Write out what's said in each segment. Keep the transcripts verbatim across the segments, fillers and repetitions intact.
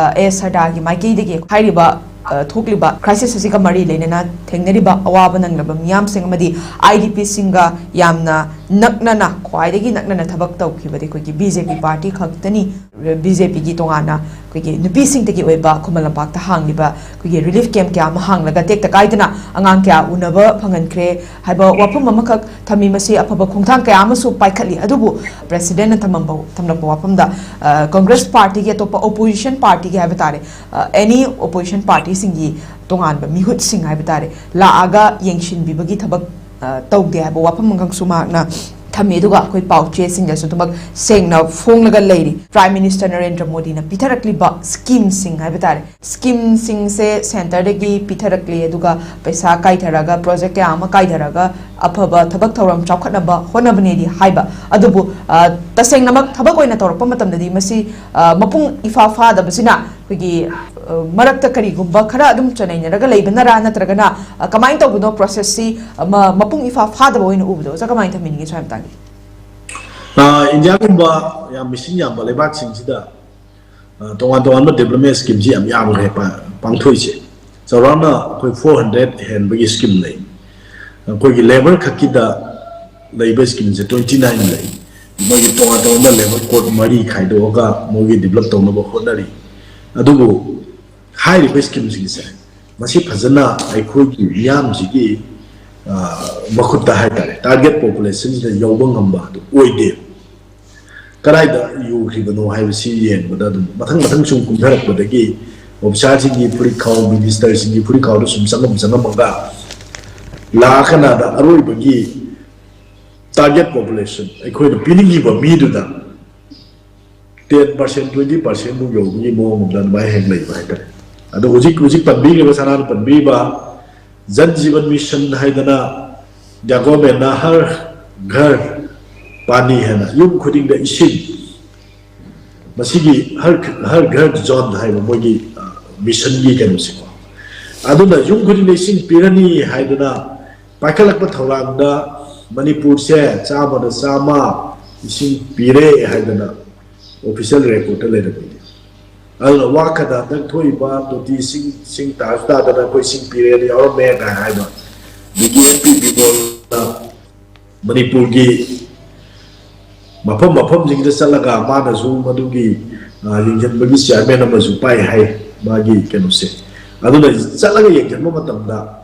ꯑꯦꯁ ꯁꯔꯗꯥꯒꯤ ꯃꯥꯏꯀꯩꯗꯒꯤ ꯍꯥꯏꯔꯤꯕ ꯊꯣꯛꯂꯤꯕ ꯀ꯭ꯔꯥꯏꯁꯤꯁ ꯑꯁꯤꯒ ꯃꯔꯤ ꯂꯩꯅꯅ ꯊꯦꯡꯅꯔꯤꯕ ꯑꯋꯥꯕ ꯅꯪꯂꯕ ꯃꯤꯌꯥꯝꯁꯤꯡ ꯑꯃꯗꯤ ꯑꯥꯏ ꯗꯤ ꯄꯤꯁꯤꯡꯒ ꯌꯥꯝꯅ ꯅꯛꯅꯅ, ꯈ꯭ꯋꯥꯏꯗꯒꯤ ꯅꯛꯅꯅ ꯊꯕꯛ ꯇꯧꯈꯤꯕꯗꯤ ꯑꯩꯈꯣꯏꯒꯤ ꯕꯤ ꯖꯦ ꯄꯤ ꯄꯥꯔꯇꯤ ꯈꯛꯇꯅꯤ꯫ ꯕꯤ ꯖꯦ ꯄꯤꯒꯤ ꯇꯣꯉꯥꯟꯅ ꯑꯩꯈꯣꯏꯒꯤ ꯅꯨꯄꯤꯁꯤꯡꯗꯒꯤ ꯑꯣꯏꯕ ꯈꯨꯃꯟ ꯂꯝꯄꯥꯛꯇ ꯍꯥꯡꯂꯤꯕ ꯑꯩꯈꯣꯏꯒꯤ ꯔꯤꯂꯤꯐ ꯀꯦꯝꯞ ꯀꯌꯥ ꯑꯃ ꯍꯥꯡꯂꯒ ꯇꯦꯛꯇ ꯀꯥꯏꯗꯅ ꯑꯉꯥꯡ ꯀꯌꯥ ꯎꯅꯕ ꯐꯪꯍꯟꯈ꯭ꯔꯦ ꯍꯥꯏꯕ ꯋꯥꯐꯝ ꯑꯃꯈꯛ ꯊꯝꯃꯤ꯫ ꯃꯁꯤ ꯑꯐꯕ ꯈꯣꯡꯊꯥꯡ ꯀꯌꯥ ꯑꯃꯁꯨ ꯄꯥꯏꯈꯠꯂꯤ꯫ ꯑꯗꯨꯕꯨ ꯄ꯭ꯔꯦꯁꯤꯗꯦꯟꯠꯅ ꯊꯝꯃꯝꯕ, ꯊꯝꯂꯛꯄ ꯋꯥꯐꯝꯗ, ꯑ, ꯀꯪꯒ꯭ꯔꯦꯁ ꯄꯥꯔꯇꯤꯒꯤ ꯑꯇꯣꯞꯄ ꯑꯣꯄꯣꯖꯤꯁꯟ ꯄꯥꯔꯇꯤꯒꯤ ꯍꯥꯏꯕ ꯇꯥꯔꯦ, ꯑ, ꯑꯦꯅꯤ ꯑꯣꯄꯣꯖꯤꯁꯟ ꯄꯥꯔꯇꯤꯁꯤꯡꯒꯤ ꯇꯣꯉꯥꯟꯕ ꯃꯤꯍꯨꯠꯁꯤꯡ ꯍꯥꯏꯕ ꯇꯥꯔꯦ, ꯂꯥꯛꯑꯒ ꯌꯦꯡꯁꯤꯟꯕꯤꯕꯒꯤ ꯊꯕꯛ, ꯑ, ꯇꯧꯗꯦ ꯍꯥꯏꯕ ꯋꯥꯐꯝ ꯑꯃꯈꯛꯁꯨ ꯃꯍꯥꯛꯅ ꯊꯝꯃꯤ꯫ ꯑꯗꯨꯒ ꯑꯩꯈꯣꯏ ꯄꯥꯎ ꯆꯦꯁꯤꯡꯗꯁꯨ ꯑꯗꯨꯃꯛ ꯁꯦꯡꯅ ꯐꯣꯡꯂꯒ ꯂꯩꯔꯤ꯫ ꯄ꯭ꯔꯥꯏꯝ ꯃꯤꯅꯤꯁꯇꯔ ꯅꯔꯦꯟꯗ꯭ꯔ ꯃꯣꯗꯤꯅ ꯄꯤꯊꯔꯛꯂꯤꯕ ꯁ꯭ꯀꯤꯝꯁꯤꯡ ꯍꯥꯏꯕ ꯇꯥꯔꯦ, ꯁ꯭ꯀꯤꯝꯁꯤꯡꯁꯦ ꯁꯦꯟꯇꯔꯗꯒꯤ ꯄꯤꯊꯔꯛꯂꯤ, ꯑꯗꯨꯒ ꯄꯩꯁꯥ ꯀꯥꯏꯊꯔꯒ, ꯄ꯭ꯔꯣꯖꯦꯛ ꯀꯌꯥ ꯑꯃ ꯀꯥꯏꯊꯔꯒ ꯑꯐꯕ ꯊꯕꯛ ꯊꯧꯔꯝ ꯆꯥꯎꯈꯠꯅꯕ ꯍꯣꯠꯅꯕꯅꯦꯗꯤ ꯍꯥꯏꯕ꯫ ꯑꯗꯨꯕꯨ, ꯑ, ꯇꯁꯦꯡꯅꯃꯛ ꯊꯕꯛ ꯑꯣꯏꯅ ꯇꯧꯔꯛꯄ ꯃꯇꯝꯗꯗꯤ ꯃꯁꯤ, ꯑ, ꯃꯄꯨꯡ ꯏꯐꯥ ꯐꯥꯗꯕꯁꯤꯅ ꯑꯩꯈꯣꯏꯒꯤ, ꯑ, ꯃꯔꯛꯇ ꯀꯔꯤꯒꯨꯝꯕ ꯈꯔ ꯑꯗꯨꯝ ꯆꯅꯩꯅꯔꯒ ꯂꯩꯕꯅꯔꯥ, ꯅꯠꯇ꯭ꯔꯒꯅ, ꯑ, ꯀꯃꯥꯏꯅ ꯇꯧꯕꯅꯣ ꯄ꯭ꯔꯣꯁꯦꯁꯁꯤ, ꯑ, ꯃ-, ꯃꯄꯨꯡ ꯏꯐꯥ ꯐꯥꯗꯕ ꯑꯣꯏꯅ ꯎꯕꯗꯣ? ꯑꯣꯖꯥ, ꯀꯃꯥꯏꯅ ꯊꯝꯕꯤꯅꯤꯡꯉꯤ ꯁ꯭ꯋꯥꯏ ꯃꯇꯥꯡꯒꯤ? ꯑ, ꯏꯟꯗꯤꯌꯥꯒꯨꯝꯕ ꯌꯥꯝ ꯃꯤꯁꯤꯡ ꯌꯥꯝꯕ ꯂꯩꯕꯥꯛꯁꯤꯡꯁꯤꯗ, ꯑ, ꯇꯣꯉꯥꯟ ꯇꯣꯉꯥꯟꯕ ꯗꯤꯕ꯭ꯂꯞꯃꯦꯟ ꯁ꯭ꯀꯤꯝꯁꯤ ꯌꯥꯝ ꯌꯥꯝꯈ꯭ꯔꯦ ꯄꯥ-, ꯄꯥꯡꯊꯣꯛꯏꯁꯦ꯫ ꯆꯥꯎꯔꯥꯛꯅ ꯑꯩꯈꯣꯏ ꯐꯣꯔ ꯍꯟꯗ꯭ꯔꯦꯠ ꯍꯦꯟꯕꯒꯤ ꯁ꯭ꯀꯤꯝ ꯂꯩ꯫ ꯑꯩꯈꯣꯏꯒꯤ ꯂꯦꯕꯔ ꯈꯛꯀꯤꯗ ꯂꯩꯕ ꯁ꯭ꯀꯤꯝꯁꯦ ꯇ꯭ꯋꯦꯟꯇꯤ ꯅꯥꯏꯟ ꯂꯩ꯫ ꯃꯣꯏꯒꯤ ꯇꯣꯉꯥꯟ ꯇꯣꯉꯥꯟꯕ ꯂꯦꯕꯔ ꯀꯣꯗ ꯃꯔꯤ ꯈꯥꯏꯗꯣꯛꯑꯒ ꯃꯣꯏꯒꯤ ꯗꯤꯕ꯭ꯂꯞ ꯇꯧꯅꯕ ꯍꯣꯠꯅꯔꯤ꯫ ꯑꯗꯨꯕꯨ ꯍꯥꯏꯔꯤꯕ ꯁ꯭ꯀꯤꯝꯁꯤꯡꯁꯦ ꯃꯁꯤ ꯐꯖꯅ ꯑꯩꯈꯣꯏꯒꯤ ꯃꯤꯌꯥꯝꯁꯤꯒꯤ, ꯑ, ꯃꯈꯨꯠꯇ ꯍꯥꯏꯇꯥꯔꯦ, ꯇꯥꯔꯒꯦꯠ ꯄꯣꯄꯨꯂꯦꯁꯟꯁꯤꯗ ꯌꯧꯕ ꯉꯝꯕ ꯑꯗꯨ ꯑꯣꯏꯗꯦ꯫ ꯀꯗꯥꯏꯗ ꯌꯣꯈ꯭ꯔꯤꯕꯅꯣ ꯍꯥꯏꯕꯁꯤ ꯌꯦꯡꯕꯗ ꯑꯗꯨꯝ ꯃꯊꯪ ꯃꯊꯪ ꯁꯨꯝ ꯀꯨꯝꯊꯔꯛꯄꯗꯒꯤ ꯑꯣꯐꯤꯁꯥꯔꯁꯤꯡꯒꯤ ꯐꯨꯔꯤꯠꯈꯥꯎ, ꯃꯤꯅꯤꯁꯇꯔꯁꯤꯡꯒꯤ ꯐꯨꯔꯤꯠꯈꯥꯎꯗ ꯁꯨꯝ ꯆꯪꯉꯝ ꯆꯪꯉꯝꯃꯒ ꯂꯥꯛꯑꯀꯥꯟꯗ ꯑꯔꯣꯏꯕꯒꯤ ꯇꯥꯔꯒꯦꯠ ꯄꯣꯄꯨꯂꯦꯁꯟ, ꯑꯩꯈꯣꯏꯅ ꯄꯤꯅꯤꯡꯉꯤꯕ ꯃꯤꯗꯨꯗ ꯇꯦꯟ ꯄꯥꯔꯁꯦꯟ, ꯇ꯭ꯋꯦꯟꯇꯤ ꯄꯥꯔꯁꯦꯟꯃꯨꯛ ꯌꯧꯕꯒꯤ ꯃꯑꯣꯡ ꯑꯃꯗ ꯑꯗꯨꯃꯥꯏꯅ ꯍꯦꯛ ꯂꯩꯕ ꯍꯥꯏꯇꯥꯔꯦ꯫ ꯑꯗꯣ ꯍꯧꯖꯤꯛ, ꯍꯧꯖꯤꯛ ꯄꯟꯕꯤꯈ꯭ꯔꯤꯕ, ꯁꯅꯥꯅ ꯄꯟꯕꯤꯔꯤꯕ ꯖꯟ ꯖꯤꯕꯟ ꯃꯤꯁꯟ ꯍꯥꯏꯗꯅ ꯒꯣꯔꯃꯦꯟꯅ ꯍꯔ ꯘꯔ ꯄꯥꯅꯤ ꯍꯥꯏꯅ, ꯌꯨꯝ ꯈꯨꯗꯤꯡꯗ ꯏꯁꯤꯡ, ꯃꯁꯤꯒꯤ ꯍꯔ, ꯍꯔ ꯘꯔ ꯖꯣꯟ ꯍꯥꯏꯕ ꯃꯣꯏꯒꯤ, ꯑ, ꯃꯤꯁꯟꯒꯤ ꯀꯩꯅꯣꯁꯤꯀꯣ, ꯑꯗꯨꯅ ꯌꯨꯝ ꯈꯨꯗꯤꯡꯗ ꯏꯁꯤꯡ ꯄꯤꯔꯅꯤ ꯍꯥꯏꯗꯅ ꯄꯥꯏꯈꯠꯂꯛꯄ ꯊꯧꯔꯥꯡꯗ ꯃꯅꯤꯄꯨꯔꯁꯦ ꯆꯥꯝꯃꯗ ꯆꯥꯝꯃ ꯏꯁꯤꯡ ꯄꯤꯔꯦ ꯍꯥꯏꯗꯅ ꯑꯣꯐꯤꯁꯤꯌꯦꯜ ꯔꯦꯀꯣꯔꯠꯇ ꯂꯩꯔꯝꯃꯤꯅꯤ꯫ ꯑꯗꯨꯅ ꯋꯥ ꯈꯗ ꯍꯟꯗꯛ ꯊꯣꯛꯏꯕ ꯇꯣꯇꯤ ꯏꯁꯤꯡ, ꯏꯁꯤꯡ ꯇꯥꯔꯁꯨ ꯇꯥꯗꯅ ꯑꯩꯈꯣꯏ ꯏꯁꯤꯡ ꯄꯤꯔꯦꯅ ꯌꯥꯎꯔꯝꯃꯦ ꯀꯥꯏꯅ ꯍꯥꯏꯕ꯫ ꯑꯗꯒꯤ ꯑꯦꯝ ꯄꯤ ꯕꯤꯃꯣꯜꯅ ꯃꯅꯤꯄꯨꯔꯒꯤ ꯃꯐꯝ ꯃꯐꯝꯁꯤꯡꯗ ꯆꯠꯂꯒ ꯃꯥꯅꯁꯨ ꯃꯗꯨꯒꯤ, ꯑ, ꯌꯦꯡꯁꯤꯟꯕꯒꯤ ꯆꯤꯌꯥꯔꯃꯦꯟ ꯑꯃꯁꯨ ꯄꯥꯏ ꯍꯥꯏ, ꯃꯥꯒꯤ ꯀꯩꯅꯣꯁꯦ꯫ ꯑꯗꯨꯅ ꯆꯠꯂꯒ ꯌꯦꯡꯁꯤꯟꯕ ꯃꯇꯝꯗ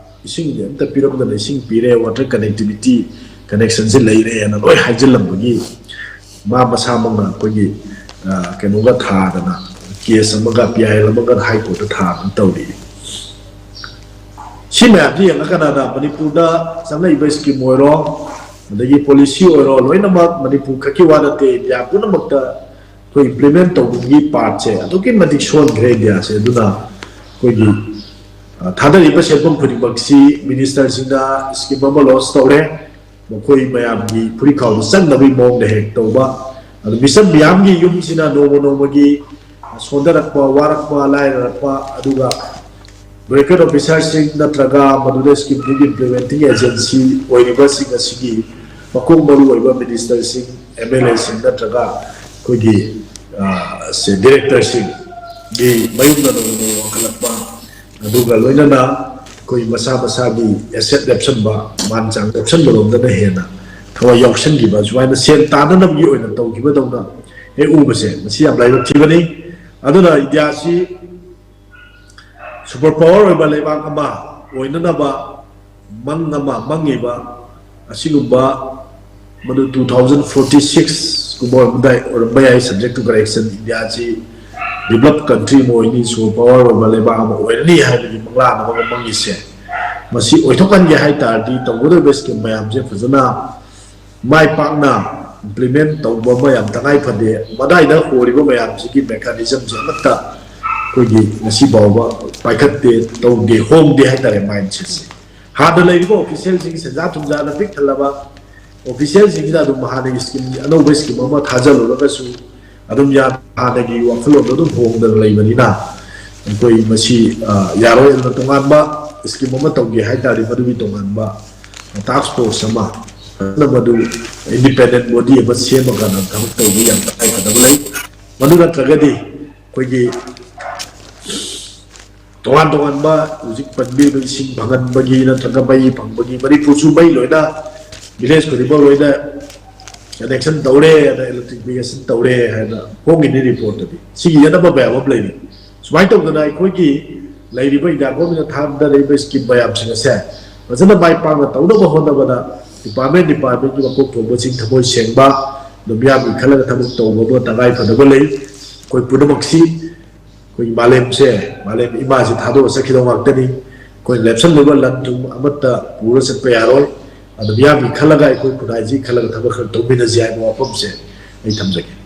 ꯏꯁꯤꯡꯗꯤ ꯑꯝꯇ ꯄꯤꯔꯝꯗꯅ ꯏꯁꯤꯡ ꯄꯤꯔꯦ, ꯋꯥꯇꯔ ꯀꯅꯦꯛꯇꯤꯚꯤꯇꯤ ꯀꯅꯦꯛꯁꯟꯁꯦ ꯂꯩꯔꯦꯅ ꯂꯣꯏ ꯍꯥꯏꯖꯤꯜꯂꯝꯕꯒꯤ ꯃꯥ ꯃꯁꯥꯃꯛꯅ ꯑꯩꯈꯣꯏꯒꯤ, ꯑ, ꯀꯩꯅꯣꯒ ꯊꯥꯗꯅ, ꯀꯦꯁ ꯑꯃꯒ, ꯄꯤ ꯑꯥꯏ ꯑꯦꯜ ꯑꯃꯒ ꯍꯥꯏ ꯀꯣꯔꯠꯇ ꯊꯥꯗꯅ ꯇꯧꯔꯤ꯫ ꯁꯤ ꯃꯌꯥꯝꯁꯤ ꯌꯦꯡꯉꯀꯥꯟꯗ ꯃꯅꯤꯄꯨꯔꯗ ꯆꯪꯂꯛꯏꯕ ꯁ꯭ꯀꯤꯝ ꯑꯣꯏꯔꯣ, ꯑꯗꯒꯤ ꯄꯣꯂꯤꯁꯤ ꯑꯣꯏꯔꯣ, ꯂꯣꯏꯅꯃꯛ ꯃꯅꯤꯄꯨꯔ ꯈꯛꯀꯤ ꯋꯥ ꯅꯠꯇꯦ, ꯏꯟꯗꯤꯌꯥ ꯄꯨꯝꯅꯃꯛꯇ ꯑꯩꯈꯣꯏ ꯏꯝꯄ꯭ꯂꯤꯃꯦꯟ ꯇꯧꯕꯒꯤ ꯄꯥꯔꯠꯁꯦ ꯑꯗꯨꯛꯀꯤ ꯃꯇꯤꯛ ꯁꯣꯟꯈ꯭ꯔꯦ ꯏꯟꯗꯤꯌꯥꯁꯦ꯫ ꯑꯗꯨꯅ ꯑꯩꯈꯣꯏꯒꯤ, ꯑ, ꯊꯥꯗꯔꯤꯕ ꯁꯦꯟꯐꯝ ꯈꯨꯗꯤꯡꯃꯛꯁꯤ ꯃꯤꯅꯤꯁꯇꯔꯁꯤꯡꯅ ꯁ꯭ꯀꯤꯝ ꯑꯃ ꯂꯣꯟꯆ ꯇꯧꯔꯦ, ꯃꯈꯣꯏ ꯃꯌꯥꯝꯒꯤ ꯐꯨꯔꯤꯠꯈꯥꯎꯗ ꯆꯪꯅꯕꯒꯤ ꯃꯑꯣꯡꯗ ꯍꯦꯛ ꯇꯧꯕ꯫ ꯑꯗꯨ ꯃꯤꯆꯝ ꯃꯤꯌꯥꯝꯒꯤ ꯌꯨꯝꯁꯤꯅ ꯅꯣꯡꯃ ꯅꯣꯡꯃꯒꯤ ꯁꯣꯟꯊꯔꯛꯄ, ꯋꯥꯔꯛꯄ, ꯂꯥꯏꯔꯔꯛꯄ, ꯑꯗꯨꯒ ꯕ꯭ꯔꯦꯀꯦꯠ ꯑꯣꯐꯤꯁꯥꯔꯁꯤꯡ ꯅꯠꯇ꯭ꯔꯒ ꯃꯗꯨꯗ ꯁ꯭ꯀꯤꯝꯗꯨꯒꯤ ꯏꯝꯄ꯭ꯂꯤꯃꯦꯟꯇꯤꯡ ꯑꯦꯖꯦꯟꯁꯤ ꯑꯣꯏꯔꯤꯕꯁꯤꯡ ꯑꯁꯤꯒꯤ ꯃꯀꯣꯛ ꯃꯔꯨ ꯑꯣꯏꯕ ꯃꯤꯅꯤꯁꯇꯔꯁꯤꯡ, ꯑꯦꯝ ꯑꯦꯜ ꯑꯦꯁꯤꯡ ꯅꯠꯇ꯭ꯔꯒ ꯑꯩꯈꯣꯏꯒꯤ, ꯑ, ꯁꯦ, ꯗꯤꯔꯦꯛꯇꯔꯁꯤꯡꯒꯤ ꯃꯌꯨꯝꯗ ꯅꯣꯡꯃ ꯅꯣꯡꯃ ꯋꯥꯡꯈꯠꯂꯛꯄ, ꯑꯗꯨꯒ ꯂꯣꯏꯅꯅ ꯑꯩꯈꯣꯏ ꯃꯁꯥ ꯃꯁꯥꯒꯤ ꯑꯦꯁꯦꯠ ꯂꯦꯞꯁꯟꯕ, ꯃꯥꯟ ꯆꯥꯡ ꯂꯦꯞꯁꯟꯕꯔꯣꯝꯗꯅ ꯍꯦꯟꯅ ꯊꯋꯥꯏ ꯌꯥꯎꯁꯟꯈꯤꯕ, ꯁꯨꯃꯥꯏꯅ ꯁꯦꯟ ꯇꯥꯅꯅꯕꯒꯤ ꯑꯣꯏꯅ ꯇꯧꯈꯤꯕꯗꯧꯅ ꯍꯦꯛ ꯎꯕꯁꯦ, ꯃꯁꯤ ꯌꯥꯝ ꯂꯥꯏꯕꯛ ꯊꯤꯕꯅꯤ꯫ ꯑꯗꯨꯅ ꯏꯟꯗꯤꯌꯥꯁꯤ ꯁꯨꯄꯔ ꯄꯥꯋꯔ ꯑꯣꯏꯕ ꯂꯩꯕꯥꯛ ꯑꯃ ꯑꯣꯏꯅꯅꯕ ꯃꯪ ꯑꯃ ꯃꯪꯉꯤꯕ ꯑꯁꯤꯒꯨꯝꯕ, ꯃꯗꯨ two thousand forty six ꯀꯨꯝꯕ ꯑꯣꯏꯔꯝꯕ ꯌꯥꯏ, subject to correction, ꯏꯟꯗꯤꯌꯥꯁꯤ ꯗꯤꯕꯂꯞ ꯀꯟꯇ꯭ꯔꯤ ꯑꯃ ꯑꯣꯏꯅꯤ, ꯁꯨꯄꯔ ꯄꯥꯋꯔ ꯑꯣꯏꯕ ꯂꯩꯕꯥꯛ ꯑꯃ ꯑꯣꯏꯔꯅꯤ ꯍꯥꯏꯕꯒꯤ ꯃꯪꯂꯥꯟ ꯑꯃꯒ ꯃꯪꯉꯤꯁꯦ, ꯃꯁꯤ ꯑꯣꯏꯊꯣꯛꯍꯟꯒꯦ ꯍꯥꯏ ꯇꯥꯔꯗꯤ ꯇꯧꯒꯗꯧꯔꯤꯕ ꯁ꯭ꯀꯤꯝ ꯃꯌꯥꯝꯁꯦ ꯐꯖꯅ ꯃꯥꯏ ꯄꯥꯛꯅ ꯏꯝꯄ꯭ꯂꯤꯃꯦꯟ ꯇꯧꯕ ꯑꯃ ꯌꯥꯝ ꯇꯉꯥꯏ ꯐꯗꯦ꯫ ꯃꯗꯥꯏꯗ ꯍꯣꯔꯤꯕ ꯃꯌꯥꯝꯁꯤꯒꯤ ꯃꯦꯀꯥꯅꯤꯖꯝꯁꯦ ꯑꯃꯠꯇ ꯑꯩꯈꯣꯏꯒꯤ ꯉꯁꯤ ꯐꯥꯎꯕ ꯄꯥꯏꯈꯠꯇꯦ, ꯇꯧꯗꯦ, ꯍꯣꯡꯗꯦ ꯍꯥꯏꯇꯥꯔꯦ ꯃꯥꯏꯟꯁꯦꯠꯁꯦ꯫ ꯍꯥꯟꯅ ꯂꯩꯔꯤꯕ ꯑꯣꯐꯤꯁꯤꯌꯦꯜꯁꯤꯡ ꯁꯦꯟꯖꯥ ꯊꯨꯝꯖꯥꯅ ꯄꯤꯛ ꯊꯜꯂꯕ ꯑꯣꯐꯤꯁꯤꯌꯦꯜꯁꯤꯡꯁꯤꯅ ꯑꯗꯨꯝ ꯍꯥꯟꯅꯒꯤ ꯁ꯭ꯀꯤꯝ, ꯑꯅꯧꯕ ꯁ꯭ꯀꯤꯝ ꯑꯃ ꯊꯥꯖꯤꯜꯂꯨꯔꯒꯁꯨ ꯑꯗꯨꯝ ꯌꯥ-, ꯍꯥꯟꯅꯒꯤ ꯋꯥꯈꯜꯂꯣꯟꯗꯣ ꯑꯗꯨꯝ ꯍꯣꯡꯗꯅ ꯂꯩꯕꯅꯤꯅ ꯑꯩꯈꯣꯏ ꯃꯁꯤ, ꯑ, ꯌꯥꯔꯣꯏ꯫ ꯑꯗꯨꯅ ꯇꯣꯉꯥꯟꯕ ꯁ꯭ꯀꯤꯝ ꯑꯃ ꯇꯧꯒꯦ ꯍꯥꯏ ꯇꯥꯔꯗꯤ ꯃꯗꯨꯒꯤ ꯇꯣꯉꯥꯟꯕ ꯇꯥꯛꯁ ꯐꯣꯔꯁ ꯑꯃ, ꯐꯖꯅ ꯃꯗꯨ ꯏꯟꯗꯤꯄꯦꯟꯗꯦꯟ ꯕꯣꯗꯤ ꯑꯃ ꯁꯦꯝꯃꯀꯥꯟꯗ ꯊꯕꯛ ꯇꯧꯕ ꯌꯥꯝ ꯇꯉꯥꯏꯐꯗꯕ ꯂꯩ꯫ ꯃꯗꯨ ꯅꯠꯇ꯭ꯔꯒꯗꯤ ꯑꯩꯈꯣꯏꯒꯤ ꯇꯣꯉꯥꯟ ꯇꯣꯉꯥꯟꯕ ꯍꯧꯖꯤꯛ ꯄꯟꯕꯤꯕ ꯏꯁꯤꯡ ꯐꯪꯍꯟꯕꯒꯤ ꯅꯠꯇ꯭ꯔꯒ ꯃꯩ ꯐꯪꯕꯒꯤ, ꯃꯅꯤꯄꯨꯔꯁꯨ ꯃꯩ ꯂꯣꯏꯅ, ꯚꯤꯂꯦꯖ ꯈꯨꯗꯤꯡꯃꯛ ꯂꯣꯏꯅ ꯀꯅꯦꯛꯁꯟ ꯇꯧꯔꯦ, ꯑꯗ ꯏꯂꯦꯛꯇ꯭ꯔꯤꯐꯤꯀꯦꯁꯟ ꯇꯧꯔꯦ ꯍꯥꯏꯅ ꯐꯣꯡꯉꯤꯅꯤ ꯔꯤꯄꯣꯔꯠꯇꯗꯤ꯫ ꯁꯤꯒꯤ ꯌꯦꯠꯅꯕ ꯃꯌꯥꯝ ꯑꯃ ꯂꯩꯔꯤ꯫ ꯁꯨꯃꯥꯏꯅ ꯇꯧꯗꯅ ꯑꯩꯈꯣꯏꯒꯤ ꯂꯩꯔꯤꯕ ꯏꯟꯗꯤꯌꯥ ꯒꯣꯔꯃꯦꯟꯅ ꯊꯥꯗꯔꯤꯕ ꯁ꯭ꯀꯤꯝ ꯃꯌꯥꯝꯁꯤꯡ ꯑꯁꯦ ꯐꯖꯅ ꯃꯥꯏ ꯄꯥꯛꯅ ꯇꯧꯅꯕ ꯍꯣꯠꯅꯕꯗ ꯗꯤꯄꯥꯔꯠꯃꯦꯟ ꯗꯤꯄꯥꯔꯠꯃꯦꯟꯒꯤ ꯃꯀꯣꯛ ꯊꯣꯡꯕꯁꯤꯡ ꯊꯃꯣꯏ ꯁꯦꯡꯕ, ꯑꯗꯨꯝ ꯃꯤꯌꯥꯝꯒꯤ ꯈꯜꯂꯒ ꯊꯕꯛ ꯇꯧꯕ ꯑꯃ ꯇꯉꯥꯏ ꯐꯗꯕ ꯂꯩ꯫ ꯑꯩꯈꯣꯏ ꯄꯨꯝꯅꯃꯛꯁꯤ ꯑꯩꯈꯣꯏꯒꯤ ꯃꯥꯂꯦꯝꯁꯦ, ꯃꯥꯂꯦꯝ ꯏꯃꯥꯁꯦ ꯊꯥꯗꯣꯛꯑ ꯆꯠꯈꯤꯗꯧ ꯉꯥꯛꯇꯅꯤ꯫ ꯑꯩꯈꯣꯏ ꯂꯦꯞꯁꯜꯂꯤꯕ ꯂꯟ ꯊꯨꯝ ꯑꯃꯠꯇ ꯄꯨꯔ ꯆꯠꯄ ꯌꯥꯔꯣꯏ꯫ ꯑꯗꯨ ꯃꯤꯌꯥꯝꯒꯤ ꯈꯜꯂꯒ, ꯑꯩꯈꯣꯏ ꯈꯨꯟꯅꯥꯏꯁꯤ ꯈꯜꯂꯒ ꯊꯕꯛ ꯈꯔ ꯇꯧꯃꯤꯟꯅꯁꯤ ꯍꯥꯏꯕ ꯋꯥꯐꯝꯁꯦ ꯑꯩ ꯊꯝꯖꯒꯦ꯫